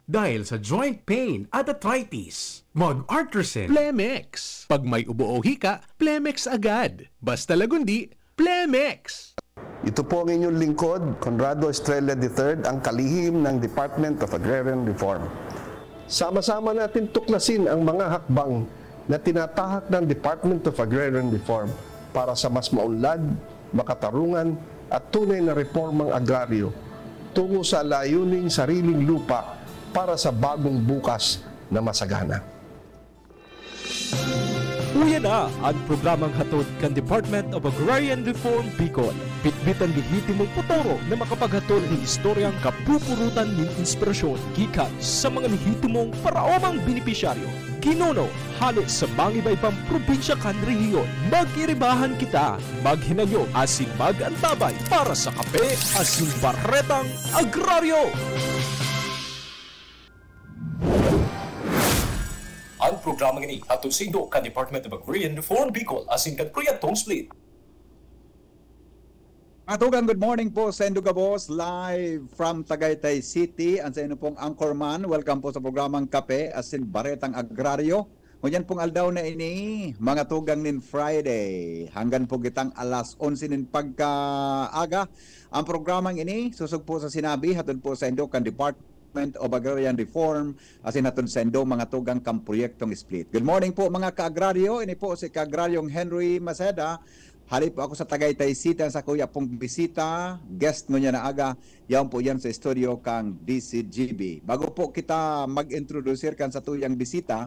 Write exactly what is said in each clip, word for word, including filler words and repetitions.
Dahil sa joint pain at arthritis, mag-Artresin. Plemex. Pag may ubo o hika, Plemex agad. Basta Lagundi, Plemex. Ito po ang inyong lingkod, Conrado Estrella the third, ang kalihim ng Department of Agrarian Reform. Sama-sama natin tuklasin ang mga hakbang na tinatahak ng Department of Agrarian Reform para sa mas maunlad, makatarungan at tunay na reformang agraryo tungo sa layuning sariling lupa para sa bagong bukas na masagana. Uya na an programang hatod kan Department of Agrarian Reform Bicol. Bitbit an lehitimong potoro na makapaghatod nin istoryang kapupurutan nin inspirasyon gikan sa mga lehitimong paraomang benepisyaryo. Ginuno hale sa mangiba-ibang probinsya kan rehiyon. Mag-iribahan kita, maghinanyog asin mag-antabay para sa Kape asin Baretang Agraryo! An programang ini hatod saindo kan Department of Agrarian Reform Bicol asin kan Proyektong Split. Mga tugang, good morning po sa indo gabos, live from Tagaytay City. Ang sa inyo pong anchorman, welcome po sa programang Kape asin Baretang Agraryo. Ngunyan pong aldaw na ini, mga tugang, nin Friday. Hanggan po kitang alas onse nin pagkaaga. Ang programang ini, susog po sa sinabi, hatod po sa indo kan Department of Agrarian Reform, asin hatod sa indo, mga tugang, kan Proyektong Split. Good morning po, mga kaagraryo. Ini po si Kaagraryong Henry Maceda. Hali po ako sa Tagaytay City. Ang sakuya pong bisita, guest ngunyan na aga, yaon po yan sa studio kang D C G B. Bago po kita mag-introduce kan satuyang bisita,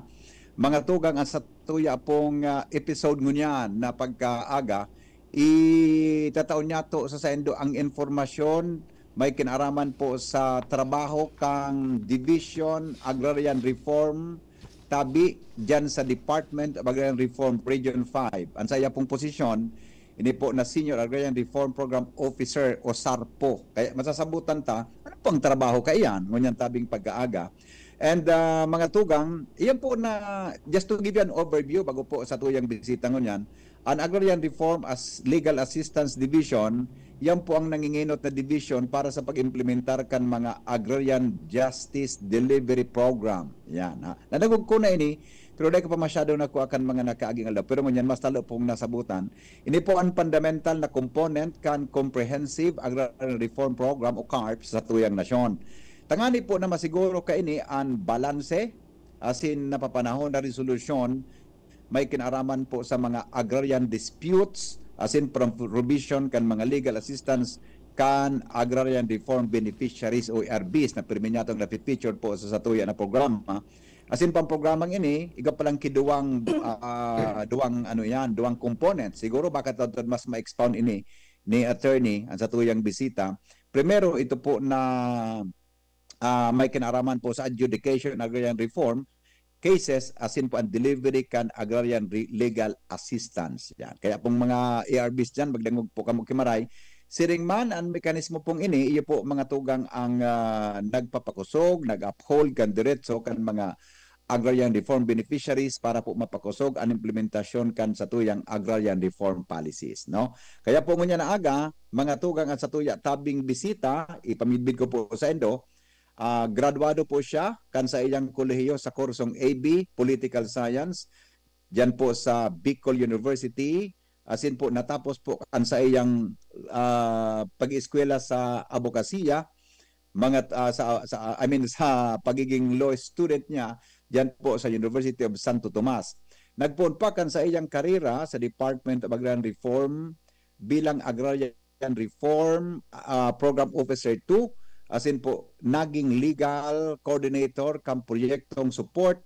mga tugang, ang satuya pong ah, episode ngunyan na pagkaaga, itatao niyato sa saindo ang impormasyon may kinaaraman po sa trabaho kang Division Agrarian Reform tabi diyan sa Department of Agrarian Reform Region five. Ang saya pong posisyon, ini po na Senior Agrarian Reform Program Officer o SARPO. Kaya masasabutan ta, ano pong trabaho kaiyan ngunyan tabing pagkaaga? And ah, mga tugang, iyan po na, just to give you an overview bago po sa tuyang bisita ngunyan, an Agrarian Reform as Legal Assistance Division, yan po ang nanginginot na division para sa pag-implementar kan mga agrarian justice delivery program. Yan, ha. Nadangog ko na ini, pero dai ko pa masyado nakuha kan mga nakaaging aldaw. Pero ngunyan, mas talo pong nasabutan. Ini po ang fundamental na component kan Comprehensive Agrarian Reform Program o CARP sa tuyang nasyon. Tangani po na masiguro kaini an balanse asin napapanahon na resolusyon may kinaaraman po sa mga agrarian disputes asin pro- provision kan mga legal assistance kan agrarian reform beneficiaries o A R Bs na pirmi niyatong nafe-feature po sa satuya na programa. Asin pang programang ini, iga palang kiduwang ah, duwang ano yan, duwang component. Siguro baka tawtad mas ma-expound ini ni attorney ang satuyang bisita. Primero, ito po na ah, may kinaaraman po sa adjudication agrarian reform cases asin po ang delivery kan agrarian re- legal assistance. Yan. Kaya pong mga A R Bs dyan, magdangog po kamo kimaray. Siring man, ang mekanismo pong ini, iyo po mga tugang ang ah, nagpapakosog, nag-uphold kan diretso kan mga agrarian reform beneficiaries para po mapakosog ang implementasyon kan satuyang agrarian reform policies, no? Kaya po ngunyan na aga, mga tugang, ang satuya tabing bisita, ipamidbid ko po sa indo, ah, graduado po siya kan sa iyang kolehiyo sa kursong A B, Political Science, diyan po sa Bicol University, asin po natapos po kan sa iyang ah, pag-eskwela sa abogasiya, mga ah, sa, sa I mean sa pagiging law student niya diyan po sa University of Santo Tomas. Nagpoon pa kan sa iyang karera sa Department of Agrarian Reform bilang Agrarian Reform ah, Program Officer two, asin po naging legal coordinator kan proyektong support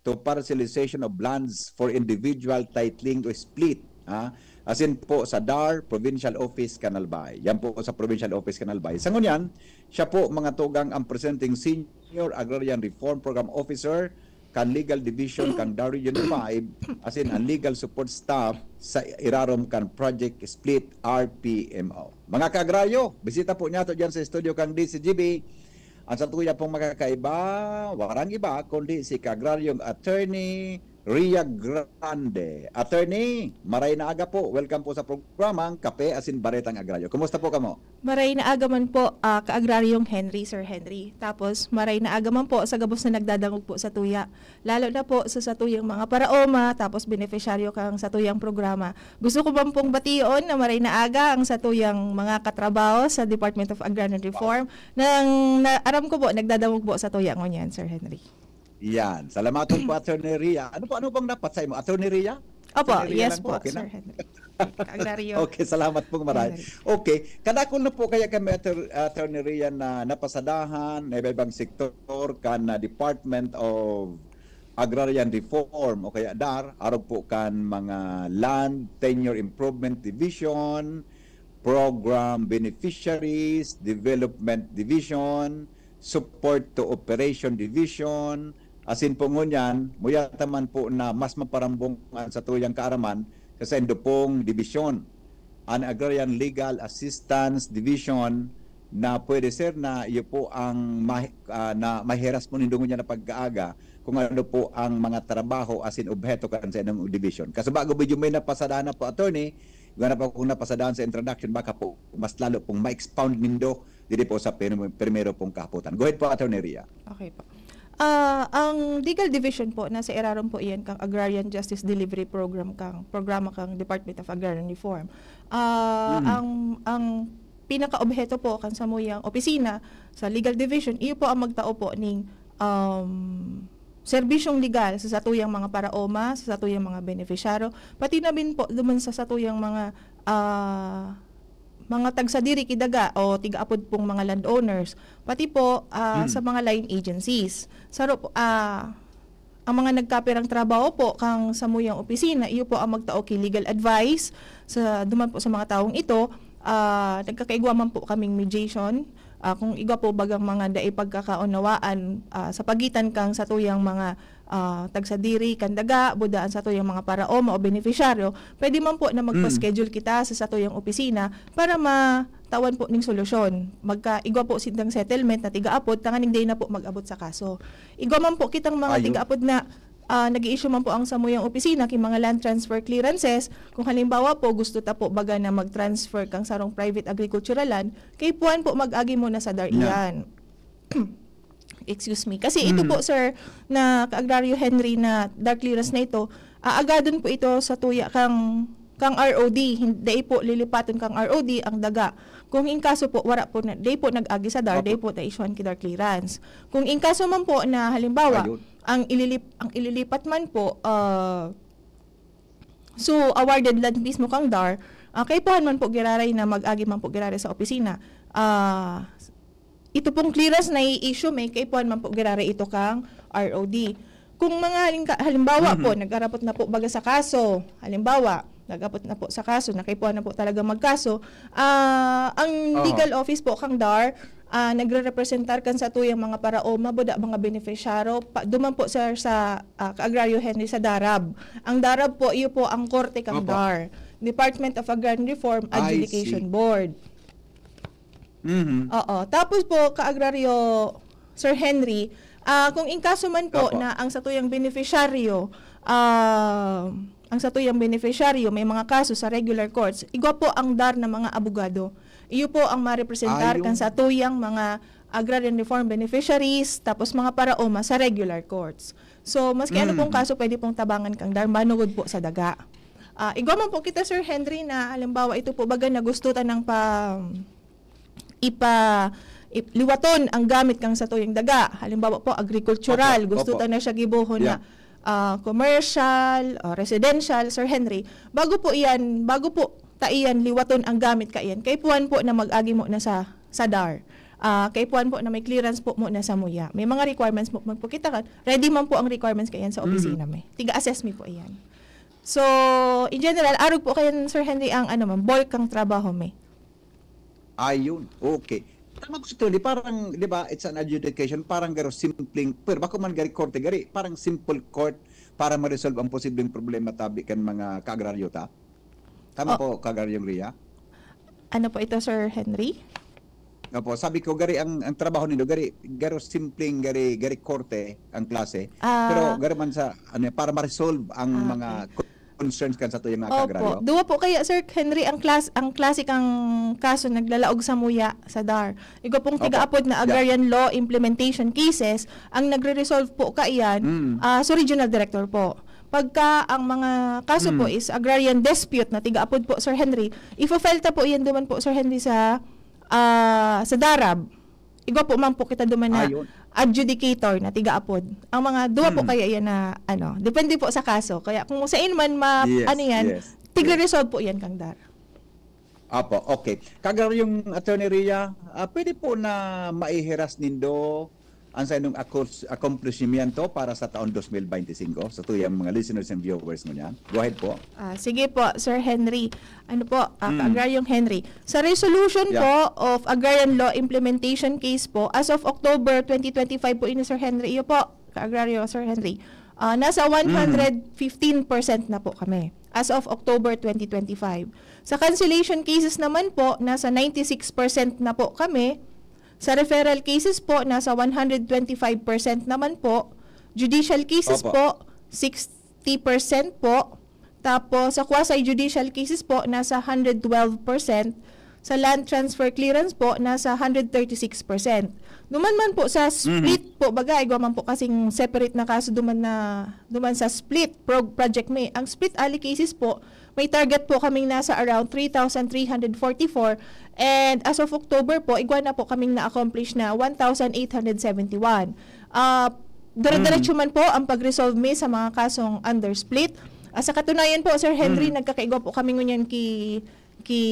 to parcelization of lands for individual titling o split. Ha? Asin po sa DAR Provincial Office, Canalbay. Yan po sa Provincial Office, Canalbay. Sa ngunyan, siya po mga tugang ang presenting Senior Agrarian Reform Program Officer kan Legal Division kan DAR Region five, asin ang legal support staff sa irarom kan Project Split R P M O. Mga kaagraryo, bisita po niyato diyan sa studio kang D C G B. Ang satuya pong makakaiba, warang iba kundi si Kaagraryong Attorney Ria Grande. Attorney, maray na aga po. Welcome po sa programang Kape asin Baretang Agraryo. Kumusta po kamo? Maray na aga man po, ah, Kaagraryong Henry, Sir Henry. Tapos, maray na aga man po sa gabos na nagdadangog po sa tuya. Lalo na po sa satuyang mga paraoma, tapos benepisyaryo kang satuyang programa. Gusto ko man pong bation na maray na aga ang satuyang mga katrabaho sa Department of Agrarian Reform. Nang na, aram ko po, nagdadangog po sa tuya ngunyan, Sir Henry. Yan. Salamaton po, Attorney Ria. Ano po, ano bang dapat sa imo? Attorney Ria? Opo, Attorney Ria yes lang po, po, okay na? Sir Henry. Agraryo. Okay, salamat pong maray. Henry. Okay, kadakol na po kaya kami, Attor- Attorney Ria, na napasadahan na iba-ibang sektor kan ah, Department of Agrarian Reform o kaya DAR, arog po kan mga Land Tenure Improvement Division, Program Beneficiaries, Development Division, Support to Operation Division, asin po ngunyan, muyata man po na mas maparambong an satuyang kaaraman sa saindo pong dibisyon, an Agrarian Legal Assistance Division, na pwede, sir, na iyo po ang ma- ah, na mahiras po nindo ngunyan na pagkaaga kung ano po ang mga trabaho asin obheto kan sa inyong division. Kaso bago medyo may napasadahan na po, attorney, yung na po kung napasadahan sa introduction, baka po mas lalo pong ma-expound nindo diri po sa prim- primero pong kahapotan. Go ahead po, Attorney Ria. Okay po. Ah, ang legal division po, nasa irarom po iyan kang Agrarian Justice Delivery Program, kang programa kang Department of Agrarian Reform. Ah, Mm. ang ang pinakaobheto po kan samuyang opisina sa legal division, iyo po ang magtao po ning um, serbisyong legal sa satuyang mga paraoma, sa satuyang mga benepisyaryo, pati na din po duman sa satuyang mga ah, mga tagsadiri ki daga o tiga-apod pong mga landowners, pati po ah, Mm. sa mga line agencies. Saro po, ah, ang mga nagkapirang trabaho po kang samuyang opisina, iyo po ang magtao ki legal advice sa duman po sa mga taong ito. Ah, nagkakaigwa man po kaming mediation. Ah, kung igwa po bagang mga dai pagkakaunawaan ah, sa pagitan kang satuyang mga ah, tagsadiri kan daga, buda an satuyang mga paraoma o benepisyaryo, pwede man po na Mm. magpa-schedule kita sa satuyang opisina para matawan po ning solusyon. Magkaigwa po sindang settlement na tiga-apod, tanganing dai na po mag-abot sa kaso. Igwa man po kitang mga Ayun. tiga-apod na ah, nag-i-issue man po ang samuyang opisina ki mga land transfer clearances. Kung halimbawa po, gusto ta po baga na mag-transfer kang sarong private agricultural land, kaipuhan po mag-agi muna sa DAR Na. iyan. Excuse me. Kasi ito Mm. po, sir, na Kaagraryo Henry, na DAR clearance na ito, aagadon po ito sa tuya kang kang R O D, hin- dai po lilipaton kang R O D ang daga. Kung in kaso po, wala po na, dai po nag-agi sa DAR, Opo. Dai po na-issuehan ki DAR clearance. Kung in kaso man po na halimbawa, Ayun. ang ililip ang ililipat man po, ah, so awarded land mismo kang DAR, ah, kaipuhan man po giraray na mag-agi man po giraray sa opisina. Ah, ito pong clearance na i-issue, may kaipuhan man po giraray ito kang R O D. Kung mga haling- halimbawa Mhm. po, nag-arapot na po baga sa kaso, halimbawa, nag-arapot na po sa kaso, nakaipuhan na po talaga magkaso, ah, ang Aha. legal office po kang DAR, ah, nagre-representar kan satuyang mga paraoma, buda mga benepisyaryo, pa, duman po, sir, sa ah, Kaagraryo Henry, sa DARAB. Ang DARAB po, iyo po ang korte kang Opo. DAR, Department of Agrarian Reform I Adjudication see. Board. Mhm. Oo. Tapos po, Kaagraryo Sir Henry, ah, kung in kaso man po Opo. na ang satuyang benepisyaryo, ah, ang satuyang benepisyaryo may mga kaso sa regular courts, igwa po ang DAR na mga abogado. Iyo po ang marepresentar Ayun. kan satuyang mga agrarian reform beneficiaries, tapos mga paraoma sa regular courts. So, maski ano pong Mm. kaso, pwede pong tabangan kang DAR, manugod po sa daga. Ah, igwa man po kita, Sir Henry, na halimbawa, ito po baga na gusto ta ng pa, ipa, ip- liwaton ang gamit kang satuyang daga. Halimbawa po, agricultural, Opo, gusto opo. ta na siya gibohon na, Yeah. ah, commercial, ah, residential, Sir Henry. Bago po iyan, bago po ta iyan liwaton ang gamit kaiyan, kaipuhan po na mag-agi mo na sa, sa DAR. Ah, kaipuhan po na may clearance po mo na sa muya. May mga requirements po magpakita ka. Ready man po ang requirements kaiyan sa Mhm. opisina may. Tiga-assess mi po iyan. So, in general, arog po kayan, Sir Henry, ang ano man, bulk ang trabaho may. Ayun. Okay. Tama po si Tony, parang, di ba, it's an adjudication, parang garo simpleng, pero bako man gari korte, gari, parang simple court para ma-resolve ang posibleng problema tabi kan mga kaagraryo ta. Tama Oh. po, Kaagraryong Ria? Ano po ito, Sir Henry? Opo, sabi ko, gari ang, ang trabaho nindo, gari, garo simpleng, gari, gari korte ang klase. Ah. Pero garo man sa, ano, para ma-resolve ang Ah, mga okay. concerns kan sa tuyang mga Opo. kaagraryo. Duwa po kaya, Sir Henry, ang klas-, ang klase kang kaso naglalaog samuya sa DAR. Igwa pong Opo. tigaapod na Yeah. agrarian law implementation cases, ang nagre-resolve po kaiyan, Mm. ah, so regional director po. Pagka ang mga kaso po Mm. is agrarian dispute na tigaapod po, Sir Henry, ifo-file ta po yan duman po, Sir Henry, sa, ah, sa DARAB. Igwa po man po kita duman na Ayun. adjudicator na tigaapod. Ang mga duwa po Mm. kaya yan na, ano, depende po sa kaso. Kaya kung sa inyo man ma-, Yes, ano yan, yes, yes. tigre-resolve po yan kang DAR. Apo, okay. Kaagraryong Attorney Ria, ah, pwede po na maihiras nindo ang sa inyong akos-, accomplishmento para sa taon dos mil beintisinko sa tuyang mga listeners and viewers mo niyan? Go ahead po. Ah, sige po, Sir Henry. Ano po, ah, Mm. Kaagraryong Henry. Sa resolution Yeah. po of agrarian law implementation case po, as of October twenty twenty-five po ini, Sir Henry. Iyo po, Kaagraryo, Sir Henry. Ah, nasa Mm. one hundred fifteen percent na po kami as of October twenty twenty-five. Sa cancellation cases naman po, nasa ninety-six percent na po kami. Sa referral cases po, nasa one hundred twenty-five percent naman po. Judicial cases Opo. po, sixty percent po. Tapos, sa quasi-judicial cases po, nasa hundred twelve percent. Sa land transfer clearance po, nasa hundred thirty-six percent. Duman man po sa Mhm. split po, baga, igwa man po kasing separate na kaso duman na, duman sa split prog-, project may. Ang split ali cases po, may target po kaming nasa around three thousand three hundred forty-four. And as of October po, igwa na po kaming na-accomplish na one thousand eight hundred seventy-one. Ah, dire-diretso Mm. man po ang pag-resolve mi sa mga kasong under split. Ah, sa katunayan po, Sir Henry, Mm. nagkakaigwa po kami ngunyan ki, ki,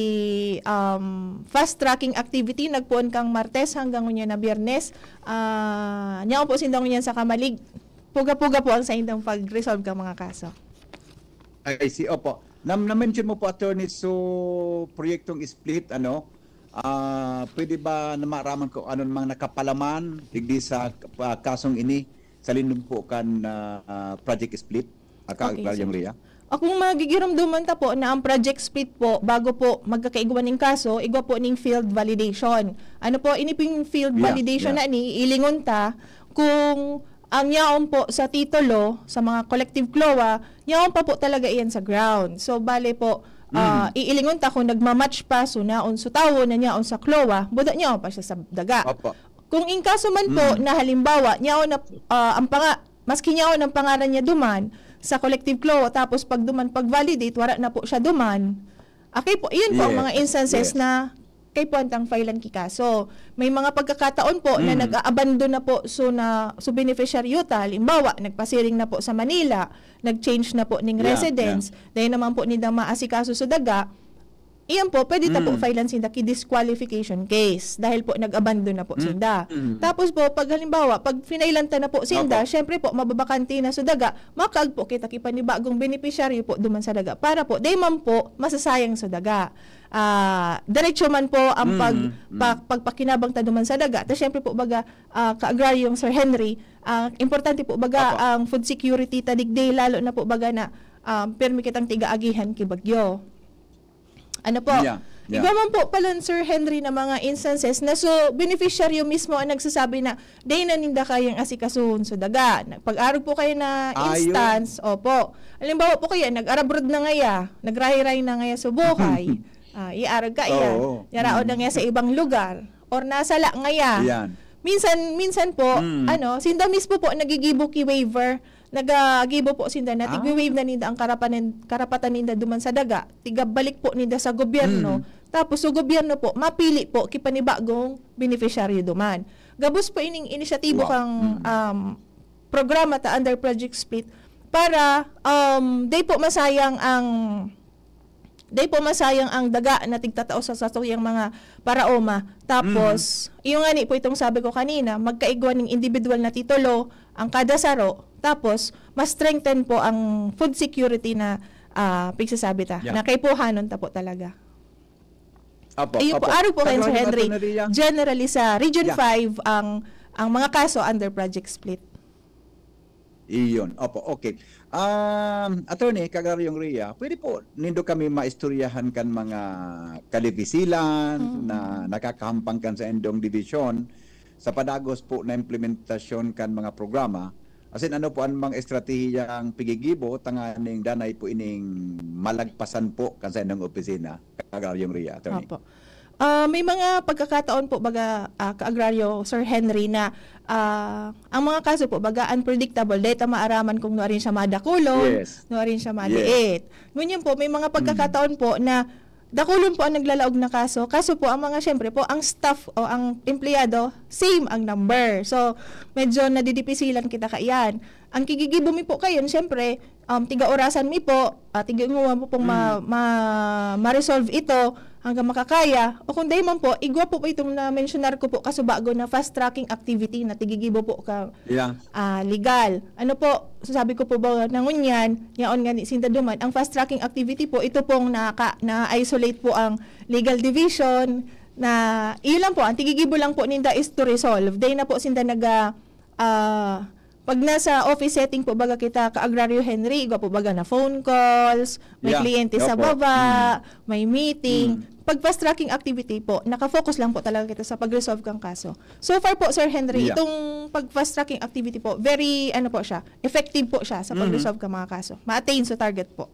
um, fast tracking activity. Nagpoon kang Martes hanggang ngunyan na Biyernes. Ah, nyaon po sinda ngunyan sa Kamalig. Puga-puga po ang saindang pag-resolve kang mga kaso. I see, opo. Nam-, na-mention mo po, Attorney, so proyektong split, ano, ah, pwede ba na maaraman kung ano namang nakapalaman digdi sa, ah, kasong ini sa lindog po kan, ah, ah, project split? Aka, Okay, Kaagraryong sir. Ria? Akong magigiromdoman ta po na ang project split po, bago po magkakaigwa ning kaso, igwa po ning field validation. Ano po, ini pong field Yeah, validation yeah. na ni, ilingon ta kung ang yaon po sa titulo, sa mga collective CLOA, yaon pa po talaga iyan sa ground. So, bale po, ah, Mm. iilingon ta kung nagmamatch pa, so naon, so tawo na yaon sa CLOA, buda yaon pa siya sa daga. Opo. Kung in kaso man po Mm. na halimbawa, yaon na, ah, ang panga-, maski yaon ang pangaran niya duman sa collective CLOA, tapos pag duman, pag validate, wala na po siya duman. Okay po, iyon po ang Yes, mga instances yes. na kaipuhan tang filean ki kaso. May mga pagkakataon po na Mm. nag-aabandon na po, so na, so beneficiaryo ta, halimbawa, nagpasiring na po sa Manila, nag-change na po ning Yeah, residence, yeah. dahil naman po ninda maasikaso sa daga, iyan po, pwede ta po Mm. filean sinda ki disqualification case dahil po nag-abandon na po Mm. sinda. Mm. Tapos po, pag halimbawa, pag finailan ta na po sinda, Opo. syempre po, mababakante na sa daga, makaag po kita ki panibagong beneficiaryo po duman sa daga para po, di man po masasayang sa daga. Ah, diretso man po ang Mm, pag-, mm. pa-, pagpakinabang ta duman sa daga. Ta syempre po, baga, ah, Kaagraryong Sir Henry, ang importante po, baga, Apo. ang food security ta digdi, lalo na po, baga, na, um, pirmi kitang tiga agihan ki bagyo. Ano po? Yeah, yeah. Igwa man po pala, Sir Henry, na mga instances na so, beneficiaryo mismo ang nagsasabi na, "Dai na ninda kayang asikasuhon sa daga." Pag-arog po kayo na Ayun. instance, opo. Halimbawa po kaya, nag-arabroad na ngaya, nagrahay-rahay na ngaya sa buhay. Ah, iarog ka iyan. Oo. Yaraon na Mm. ngaya sa ibang lugar. Or nasala ngaya. Iyan. Minsan, minsan po, Mm. ano, sinda mismo po nagigibo ki waiver, nagagibo po sinda na Ah. tigwi-waive na ninda ang karapanan-, karapatan ninda duman sa daga, tigabalik po ninda sa gobyerno. Mm. Tapos, so gobyerno po, mapili po ki panibagong beneficiaryo duman. Gabos po ining inisyatibo Wow. kang, Mm. um, programa ta under Project Split para, um, di po masayang ang, di po masayang ang daga na tigtatao sa satuyang mga paraoma. Tapos, Mm. iyo ngani po itong sabi ko kanina, magkaigwa ning individual na titulo ang kada saro. Tapos, mas strengthen po ang food security na, ah, pigsasabi ta, Yeah. na kaipuhanon ta po talaga. Apo, Ayun po, apo. arog po kayo, Sir Kagawad Henry. Attorney Ria. Generally, sa Region Yeah. five, ang, ang mga kaso under Project Split. Iyon. Opo, okay. Um, Attorney, Kagraryong Ria, pwede po nindo kami maistoryahan kan mga kadipisilan Mm. na nakakahampang kan saindong dibisyon sa padagos po na implementasyon kan mga programa? Asin ano po an mga estratehiyang pigigibo tanganing danay po ining malagpasan po kan saindong opisina, Kagraryong Ria, Attorney? Opo. Ah, may mga pagkakataon po baga, ah, Ka-Agraryo, Sir Henry, na, ah, ang mga kaso po baga unpredictable. Dahil ta maaraman kung nuarin siya madakulon, Yes. nuarin siya Yes. maliit. Ngunyan po, may mga pagkakataon po na dakulon po ang naglalaog na kaso. Kaso po, ang mga, siyempre po, ang staff o ang empleyado, same ang number. So, medyo nadidipisilan kita kaiyan. Ang kigigibo mi po kayon, siyempre, um, tiga-orasan mi po, ah, tiga-inguwan po pong ma- ma- ma-resolve ito hanggang makakaya. O kung dahil man po, igwa po, po itong na-mentionar ko po, kaso bago na fast-tracking activity na tigigibo po ka Yeah. ah, legal. Ano po, sabi ko po ba na ngunyan, yaon nga ni sinda duman, ang fast-tracking activity po, ito pong naka, na-isolate po ang legal division, na, iyon lang po, ang tigigibo lang po ninda is to resolve. Dahil na po sinda naga, ah, pag nasa office setting po baga kita, Ka-Agraryo Henry, igwa po baga na phone calls, may Yeah. kliyente sa Opo. baba, Mm. may meeting. Mm. Pag fast-tracking activity po, naka-focus lang po talaga kita sa pag-resolve kang kaso. So far po, Sir Henry, Yeah. itong pag-fast-tracking activity po, very, ano po siya, effective po siya sa Mhm. pag-resolve kang mga kaso. Ma-attain sa target po.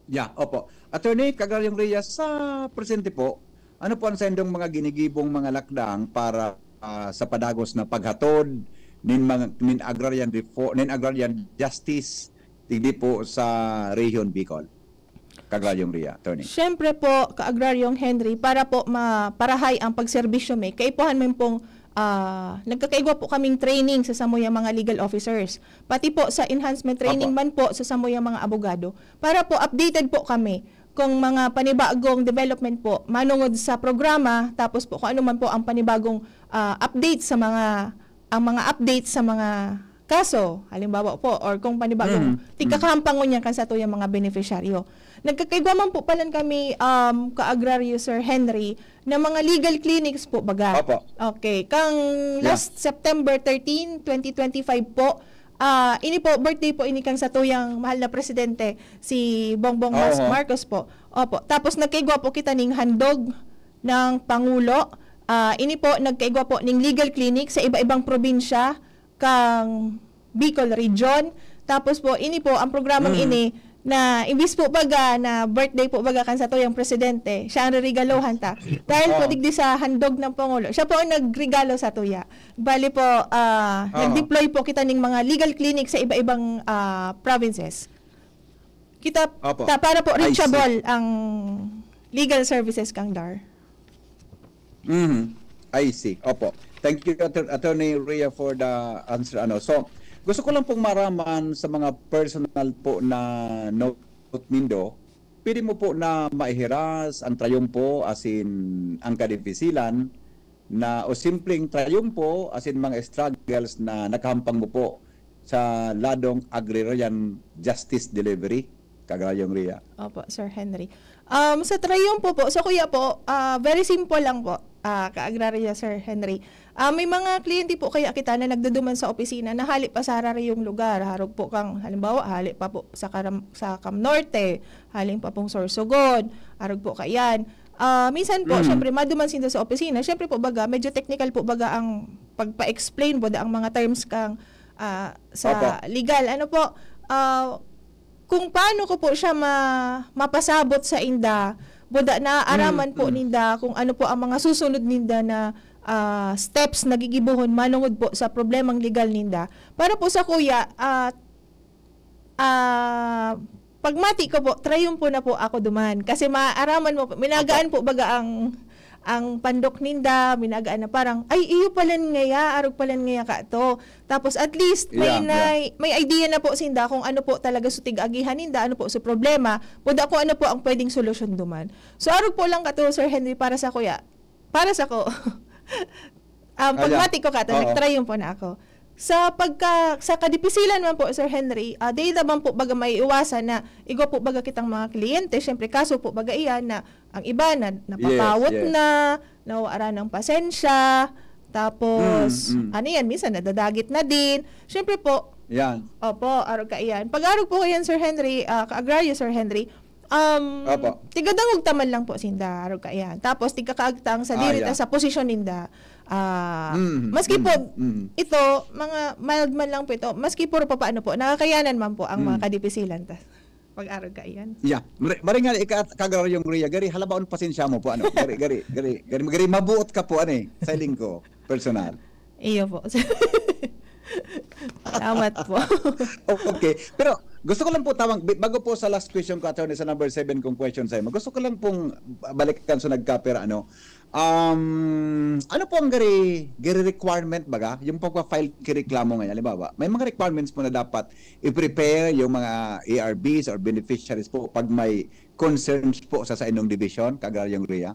Yeah, opo. Attorney, Kagraryong Ria, sa presente po, ano po ang saindong mga ginigibong mga lakdang para, ah, sa padagos na paghatod nin mga, nin agrarian refo-, nin agrarian justice digdi po sa Rehiyon Bicol? Kagraryong Ria, Attorney. Siyempre po, Ka-Agraryong Henry, para po maparahay ang pagserbisyo mi, kaipuhan mi pong, ah, nagkakaigwa po kaming training sa samuyang mga legal officers. Pati po sa enhancement training Apo. man po sa samuyang mga abogado. Para po updated po kami kung mga panibagong development po manungod sa programa, tapos po kung ano man po ang panibagong, ah, update sa mga, ang mga update sa mga kaso, halimbawa po, or kung panibagong Mm. tigkakahampangon niya kan satuyang mga benepisyaryo. Nagkakaigwa man po palan kami, um, Ka-Agraryo Sir Henry, na mga legal clinics po baga. Opo. Okay. Kang Yeah. last September thirteen, twenty twenty-five po, ah, ini po, birthday po ini kang satuyang mahal na presidente, si Bongbong Mas-, Oo. Marcos po. Opo. Tapos nagkaigwa po kita ning handog ng Pangulo. Ah, ini po, nagkaigwa po ning legal clinic sa iba-ibang probinsya kang Bicol Region. Tapos po, ini po, ang programang Mm. ini na imbis po baga na birthday po baga kan satuyang presidente, siya ang reregaluhan ta. Dahil po Oo. digdi sa handog ng Pangulo, siya po ang nagregalo sa tuya. Bali po, ah, Oo. nag-deploy po kita ning mga legal clinic sa iba-ibang, ah, provinces. Kita, Opo. ta, para po I see. Reachable ang legal services kang DAR. Mhm. I see. Opo. Thank you, Attor-, Attorney Ria, for the answer. Ano. So, gusto ko lang pong maraman sa mga personal po na note nindo, pwede mo po na maihiras ang trayumpo asin ang kadipisilan na o simpleng trayumpo asin mga struggles na nakahampang mo po sa ladong agrarian justice delivery, Kagrayong Ria? Opo, Sir Henry. Um, sa trayumpo po, sa kuya po, ah, very simple lang po, ah, Ka-Agrarya Sir Henry. Ah, may mga kliyente po kaya kita na nagduduman sa opisina na hali pa sa hararyong lugar. Harog po kang, halimbawa, hali pa po sa, Karam- sa Cam Norte, haling pa pong Sorsogon, harog po kayan. Ah, minsan po, Mm. syempre, maduman sinda sa opisina. Syempre po, baga, medyo technical po, baga, ang pagpa-explain po, da ang mga terms kang, ah, sa Opo. legal. Ano po, ah, kung paano ko po siya ma-, mapasabot sa inda, buda naaraman Mm, po mm. ninda kung ano po ang mga susunod ninda na, ah, steps na gigibohon manungod po sa problemang legal ninda. Para po sa kuya, ah, ah, pagmati ko po, trayumpo na po ako duman. Kasi maaraman mo po, minagaan po baga ang, ang pandok ninda, minagaan na parang, "Ay, iyo palan ngaya, arog palan ngaya ka to." Tapos at least may Yeah, na, may idea na po sinda kung ano po talaga sa tig-agihan ninda, ano po sa problema, buda kung ano po ang pwedeng solusyon duman. So arog po lang kato, Sir Henry, para sa kuya. Para sa ko. Um, Ah, yeah. pagmati ko kato, Oo. nagtrayumpo na ako. Sa pagka, sa kadipisilan man po, Sir Henry, ah, di naman po baga maiiwasan na igwa po baga kitang mga kliyente, syempre kaso po baga iyan na ang iba na napapawot Yes, yes. na, nawawara ng pasensya, Tapos, Mm, mm. ano yan, minsan nadadagit na din. Siyempre po, Yan. opo, arog kaiyan. Pag-arog po kaiyan, Sir Henry, ah, ka-agraryo, Sir Henry, um, Opo. tigadangog ta man lang po sinda, arog kaiyan. Tapos, tigkakaagtang sa Ah, diri ta yeah. sa posisyon ninda. Ah, Mm, maski mm, po, mm. ito, mga mild man lang po ito, maski puro papaano po, nakakayanan man po ang mga Mm. kadipisilan ta. Pag-arog kaiyan. Yeah. Mari-, maring nga, ika-, ka-agraryong Ria, gari, halabaon pasensya mo po, ano, gari, gari, gari, gari, gari, mabuot ka po, ano eh, sa lingko, personal. Iyo po. Salamat po. Okay. Pero gusto ko lang po tawag, bi-, bago po sa last question ko, Attorney, sa number seven kong question sa imo, gusto ko lang pong balikan sa nagkapera, ano, um, ano po ang gari, gari requirement baga? Yung pagpa-file ki reklamo ngayon, halimbawa, may mga requirements po na dapat i-prepare yung mga A R Bs or beneficiaries po pag may concerns po sa, sa inyong division, Ka-agraryong Ria?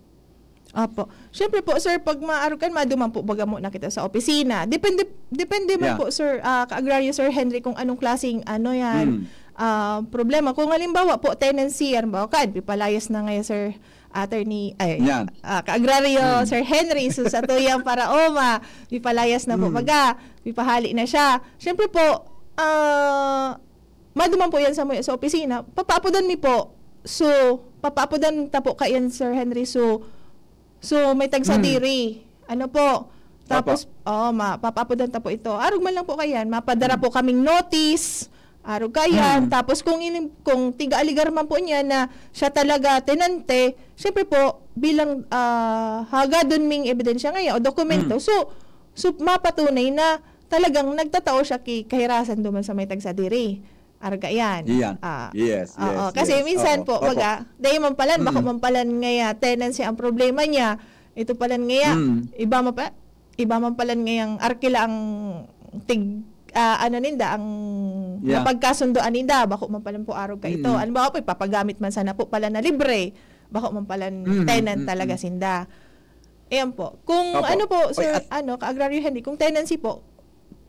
Opo. Siyempre po, sir, pag maarog kan, maduman po baga muna kita sa opisina. Depende, depende man Yeah. po, sir, ah, ka-agraryo, Sir Henry, kung anong klaseng, ano yan, Mm. ah, problema. Kung halimbawa po, tenancy, halimbawa kan, pipalayas na ngayon, Sir Attorney, ay, Yan. ah, ka-agraryo, Mm. Sir Henry, so sa tuyang paraoma, pipalayas na po Mm. baga, pipahali na siya. Siyempre po, ah, maduman po yan sa, sa opisina, papaapodan mi po. So, papaapodan ta po kaiyan, Sir Henry. So, so may tagsadiri. Mm. Ano po? Tapos, Opo. oo, ma-, papaapodan ta po ito. Arog man lang po kaiyan, mapadara Mm. po kaming notice. Arog kaiyan. Mm. Tapos kung ini-, kung tiga-aligar man po niya na siya talaga tenante, siyempre po, bilang, ah, hagadon ming ebidensya ngayon o dokumento, Mm. so, so mapatunay na talagang nagtatao siya ki kahirasan duman sa may tagsadiri. Arog kaiyan. Iyan. Ah. Yes, Oo, yes, kasi yes. minsan Oo. po, Opo. baga, dai man palan, bako Mm. man palan ngaya tenancy ang problema niya. Ito palan ngaya, Mm. iba man pa-, iba man palan ngayang arkila ang tig-, ah, ano ninda, ang Yeah. napagkasundoan ninda, bako man palan po arog kaito. Mm. Halimbawa po, ipapagamit man sana po pala na libre, bako man palan Mm, tenant mm, talaga mm. sinda. Ayan po. Kung Opo. ano po, Oy, Sir, at ano, Ka-agraryo Henry, kung tenancy po,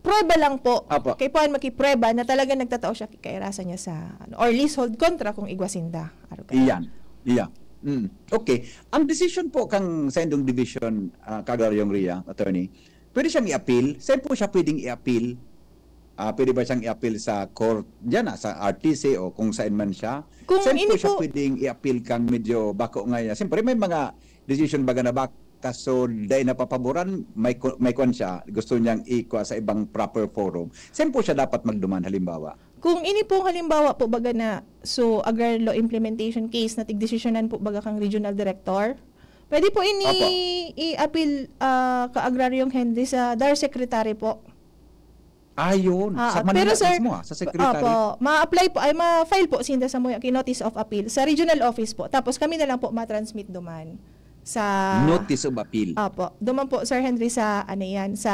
prueba lang po. Opo. Kaipuhan makiprueba na talaga nagtatao siya ki kairasan niya sa, ano, or leasehold kontra kung igwa sinda. Arog kaiyan. Iyan. Iyan. Mm. Okay. Ang decision po kang sa indong division, ah, Ka-agraryong Ria, attorney, pwede siyang i-appeal? Saan po siya pwedeng i-appeal? Ah, pwede ba siyang i-appeal sa court diyan, ah, sa R T C o kung saan man siya? Kung Saan po ini siya po pwedeng i-appeal kang medyo bako nga yan? Siyempre, may mga decision baga na baka, so, dahil napapaboran, may ku-, may kwan siya, gusto niyang ikwa sa ibang proper forum. Saan po siya dapat magduman, halimbawa? Kung ini pong halimbawa po baga na, so, agrarian law implementation case na tigdesisyonan po baga kang regional director, pwede po ini Opo. i-appeal, ah, Ka-agraryong Henry sa DAR secretary po. Ah, yun. Ah, Sa Manila pero sir, mismo, ah, sa secretary. opo, ma-apply po, ay ma-file po sinda sa Muya ki notice of appeal sa regional office po. Tapos kami na lang po ma-transmit duman sa Notice of appeal. Opo. Duman po, Sir Henry, sa ano yan, sa,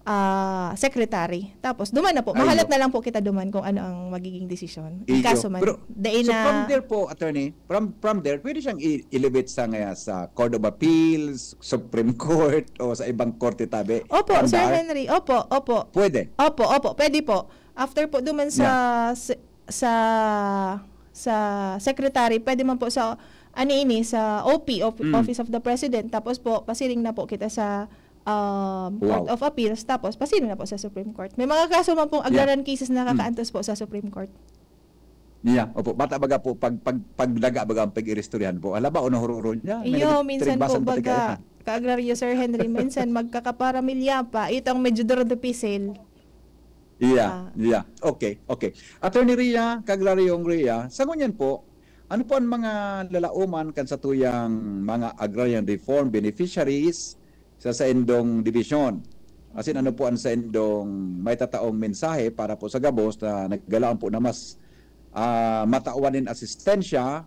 ah, secretary. Tapos duman na po. Ay, Mahalat no. na lang po kita duman kung ano ang magiging desisyon. Iyo. Kaso man, Pero, dai so na from there po, attorney, from, from there, pwede siyang i-, i-elevate sa, nga, sa Court of Appeals, Supreme Court, o sa ibang korte tabi? Opo, Sir Andar? Henry. Opo, opo. Pwede? Opo, opo. Pwede po. After po duman sa, Yeah. sa, sa, sa secretary, pwede man po sa, ano ini, sa O P, of, Mm. Office of the President. Tapos po, pasiring na po kita sa, um, Court Wow. of Appeals. Tapos, pasiring na po sa Supreme Court. May mga kaso man pong Yeah. agrarian cases na Mm. kakaantos po sa Supreme Court. Yeah, opo. Bata baga po, pag, pag, pagdaga baga ang pag-iristoryahan po. Hala ba, o nahururo niya? May Iyo, nagtirigbasan minsan po pati baga, kaya. Ka-agraryo, Sir Henry, minsan magkakaparamilya pa. Ito ang medyo duro-, dipisil. Yeah, Ah. yeah. Okay, okay. Attorney Ria, Ka-agraryong Ria, sa ngunyan po, ano po ang mga lalauman kan satuyang mga agrarian reform beneficiaries sa saindong dibisyon? Asin ano po ang saindong maitataong mensahe para po sa gabos na naglalaom po na mas, ah, matawan nin asistensya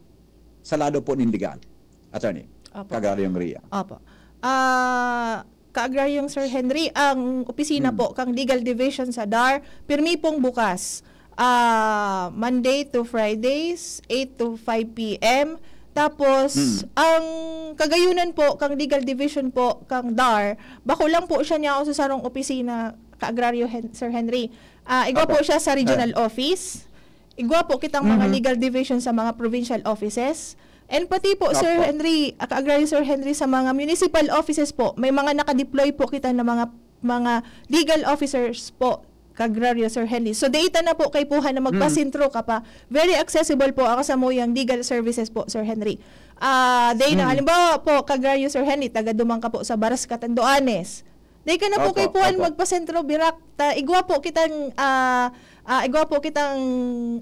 sa lado po nin legal? Attorney, Opo. Ka-agraryong Ria. Opo. Ah, Ka-agraryong Sir Henry, ang opisina Hmm. po kang Legal Division sa DAR, pirmi pong bukas. Ah, Monday to Fridays, eight to five P M. Tapos, Hmm. ang kagayunan po kang Legal Division po kang DAR, bako lang po siya niya sa sarong opisina, Ka-agraryo Hen-, Sir Henry. Ah, igwa Opo. po siya sa regional Eh. office. Igwa po kitang mga Mhm. legal division sa mga provincial offices. And pati po, Sir Henry, ah, ka-agraryo Sir Henry, sa mga municipal offices po, may mga nakadeploy po kita na mga, mga legal officers po, ka-agraryo Sir Henry. So, data na po kaipuhan na magpasentro ka pa. Very accessible po ang samuyang legal services po, Sir Henry. Ah, day na, halimbawa po, ka-agraryo Sir Henry, taga duman ka po sa Baras, Catanduanes. Day ka na po kaipuhan magpasentro, birak. Ta, igwa po kitang, ah, ah, igwa po kitang,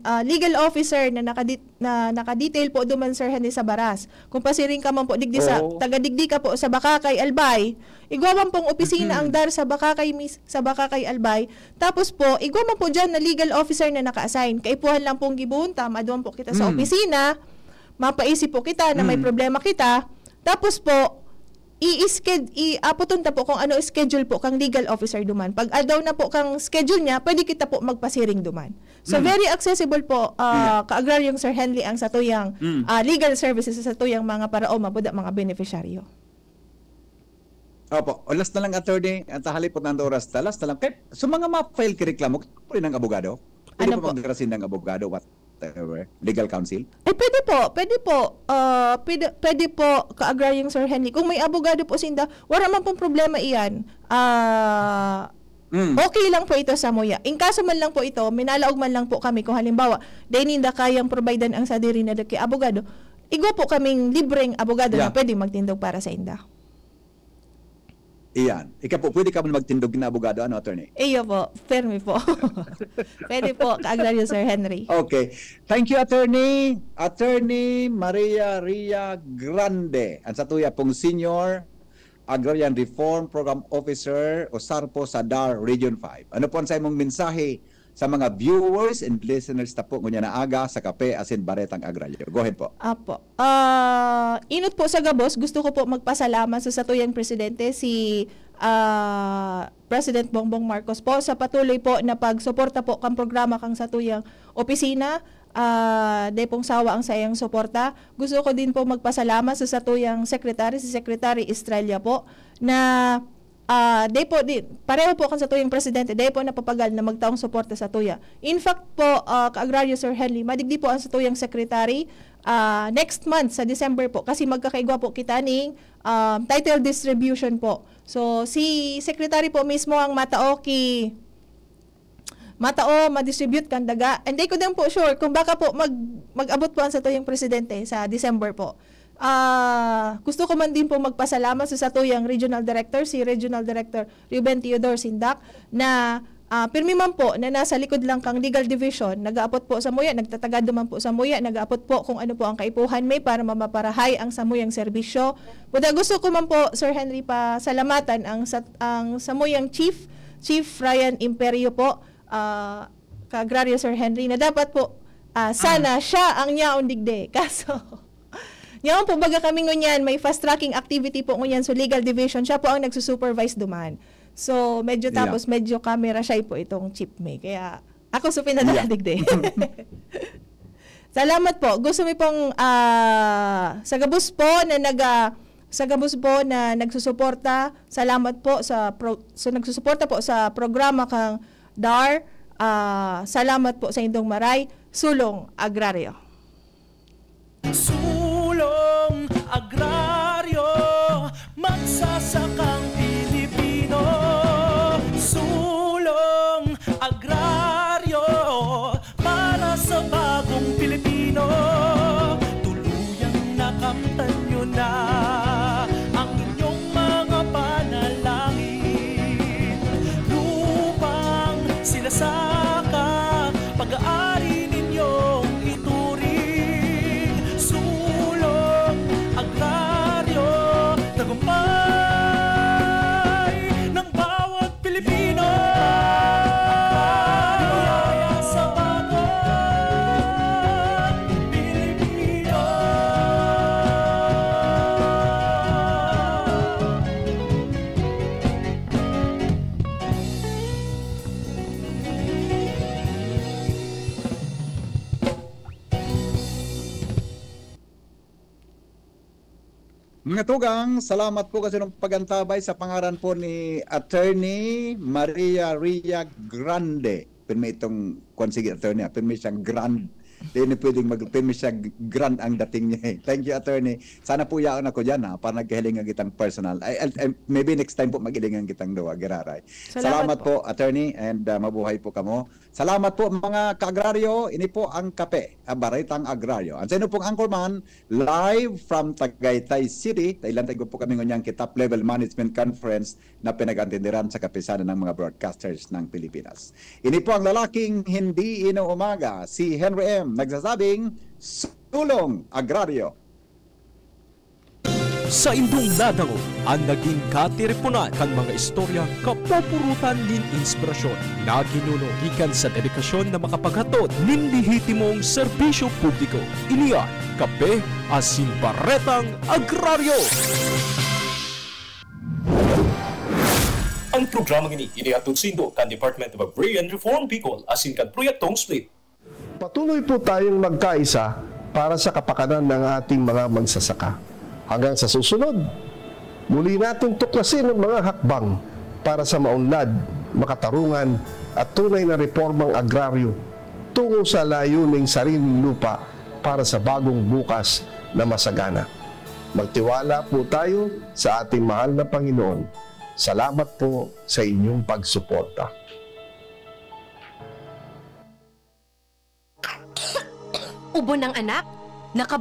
ah, legal officer na nakadi-, na nakadetail po duman, Sir Henry, sa Baras. Kung pasiring ka man po digdi sa, taga digdi ka po sa Bacacay, Albay, igwa man pong opisina ang DAR sa Bacacay mis-, sa Bacacay, Albay. Tapos po, igwa man po diyan na legal officer na naka-assign. Kaipuhan lang pong gibohon ta, maduman po kita sa opisina, mapaisip po kita na may problema kita. Tapos po, i-sched-, i-apoton ta po kung ano schedule po kang legal officer duman. Pag aldaw na po kang schedule niya, pwede kita po magpasiring duman. So, very accessible po, ah, ka-agraryong Sir Henley, ang satuyang, ah, legal services sa satuyang mga paraoma, buda mga benepisyaryo. Opo. O, last na lang, attorney. At halipot na ang oras ta. Last na lang. Kay, sa mga ma-file ki reklamo, kaipuhan ng abogado? Pwede po magdara sindang abogado, whatever. Legal counsel? Ay, pwede po. Pwede po. Ah, pwede, pwede po, ka-agraryong Sir Henley. Kung may abogado po sinda, wala man pong problema iyan. Ah, okay lang po ito samuya. In kaso man lang po ito, minalaog man lang po kami kung halimbawa, dai ninda kayang providean ang sadiri na daki abogado, igwa po kaming libreng abogado na pwede magtindog para sa inda. Iyan. Ika po, pwede ka man magtindog na abogado, ano, attorney? Iyo po. Permi po. Pwede po, ka-agraryo Sir Henry. Okay. Thank you, attorney. Attorney Maria Ria Grande, ang satuya pong Senior Agrarian Reform Program Officer o SARPO sa DAR Region five. Ano po ang sa imong mensahe sa mga viewers and listeners ta po ngunyan na aga sa Kape asin Baretang Agraryo? Go ahead po. Apo. Ah, inot po sa gabos, gusto ko po magpasalamat sa satuyang presidente, si, ah, President Bongbong Marcos po, sa patuloy po na pagsuporta po kan programa kang satuyang opisina. Ah, dai pong sawa ang saiyang suporta. Gusto ko din po magpasalamat sa satuyang secretary, si Secretary Estrella po, na, ah, dai po, di, pareho po kan satuyang presidente, dai po napapagal na magtaong suporta satuya. In fact po, ah, ka-agraryo Sir Henley, madigdi po ang satuyang secretary, ah, next month sa December po, kasi magkakaigwa po kita ning, ah, title distribution po. So, si secretary po mismo ang matao ki matao, ma-distribute kan daga. And di ko din po sure kung baka po mag-, mag-abot po ang satuyang presidente sa December po. Ah, gusto ko man din po magpasalamat sa satuyang regional director, si Regional Director Ruben Theodore Sindak, na, ah, pirmi man po na nasa likod lang kang legal division, nag-aapot po samuya, nagtatagad man po samuya, nag-aapot po kung ano po ang kaipuhan may para mapaparahay ang samuyang serbisyo. Buda gusto ko man po, Sir Henry, pasalamatan ang sat-, ang samuyang chief, Chief Ryan Imperio po, ah, ka-agraryo Sir Henry, na dapat po, ah, sana siya ang nyaon digdi. Kaso, nyaon po baga kami ngunyan, may fast tracking activity po ngunyan sa legal division, siya po ang nagsusupervise duman. So, medyo Yeah. tapos, medyo camera shy po itong chief mi. Kaya, ako so pinadala Yeah. digdi. Salamat po. Gusto mi pong, ah, sa gabos po na naga-, sa gabos po na nagsusuporta, salamat po sa pro-, sa nagsusuporta po sa programa kang DAR. Ah, salamat po sa indong maray. Sulong Agraryo. Sulong Agraryo, magsasakang Pilipino. Sulong Agraryo, para sa bagong Pilipino. Tuluyang nakamtan nyo na ang inyong mga panalangin. Lupang sinasaka, pag-aari ninyong ituring. Sulong Agraryo, tagumpay ng bawat Pilipino. Sa bagong Pilipino. Mga tugang, salamat po kasi ng pag-antabay sa pangaran po ni Attorney Maria Ria Grande. Pirmi itong, kwan, sige, attorney, ah, pirmi siyang grand, Di na pwedeng mag-, pwede siya grand ang dating niya eh. Thank you, attorney. Sana po yaon ako dyan ha, para nagkahilingan kitang personal. Ay, ay, ay, maybe next time po maghilingan kitang duwa, giraray. Salamat Salamat po. po, attorney, and uh, mabuhay po kamo. Salamat po, mga kaagraryo. Ini po ang Kape, ang Baretang Agraryo. Ang sa inyo pong anchorman, live from Tagaytay City. Tailan tayo po kami ngunyan ki Top Level Management Conference na pinag-antindiran sa Kapisanan ng mga Broadcasters ng Pilipinas. Ini po ang lalaking hindi inuumaga, si Henry M, nagsasabing, Sulong Agraryo. Saindong nadangog an naging katiriponan kan mga istoryang kapupurutan nin inspirasyon na ginuno gikan sa dedikasyon na makapaghatod nin lehitimong serbisyo publiko. Ini an Kape asin Baretang Agraryo. Ang programang ini inihatod saindo kan Department of Agrarian Reform Bicol asin kan Proyektong SPLIT. Patuloy po tayong magkaisa para sa kapakanan ng ating mga magsasaka. Hanggang sa susunod, muli nating tuklasin ang mga hakbang para sa maunlad, makatarungan at tunay na reformang agraryo tungo sa layuning sariling lupa para sa bagong bukas na masagana. Magtiwala po tayo sa ating mahal na Panginoon. Salamat po sa inyong pagsuporta. Ubo ng anak? Nakab-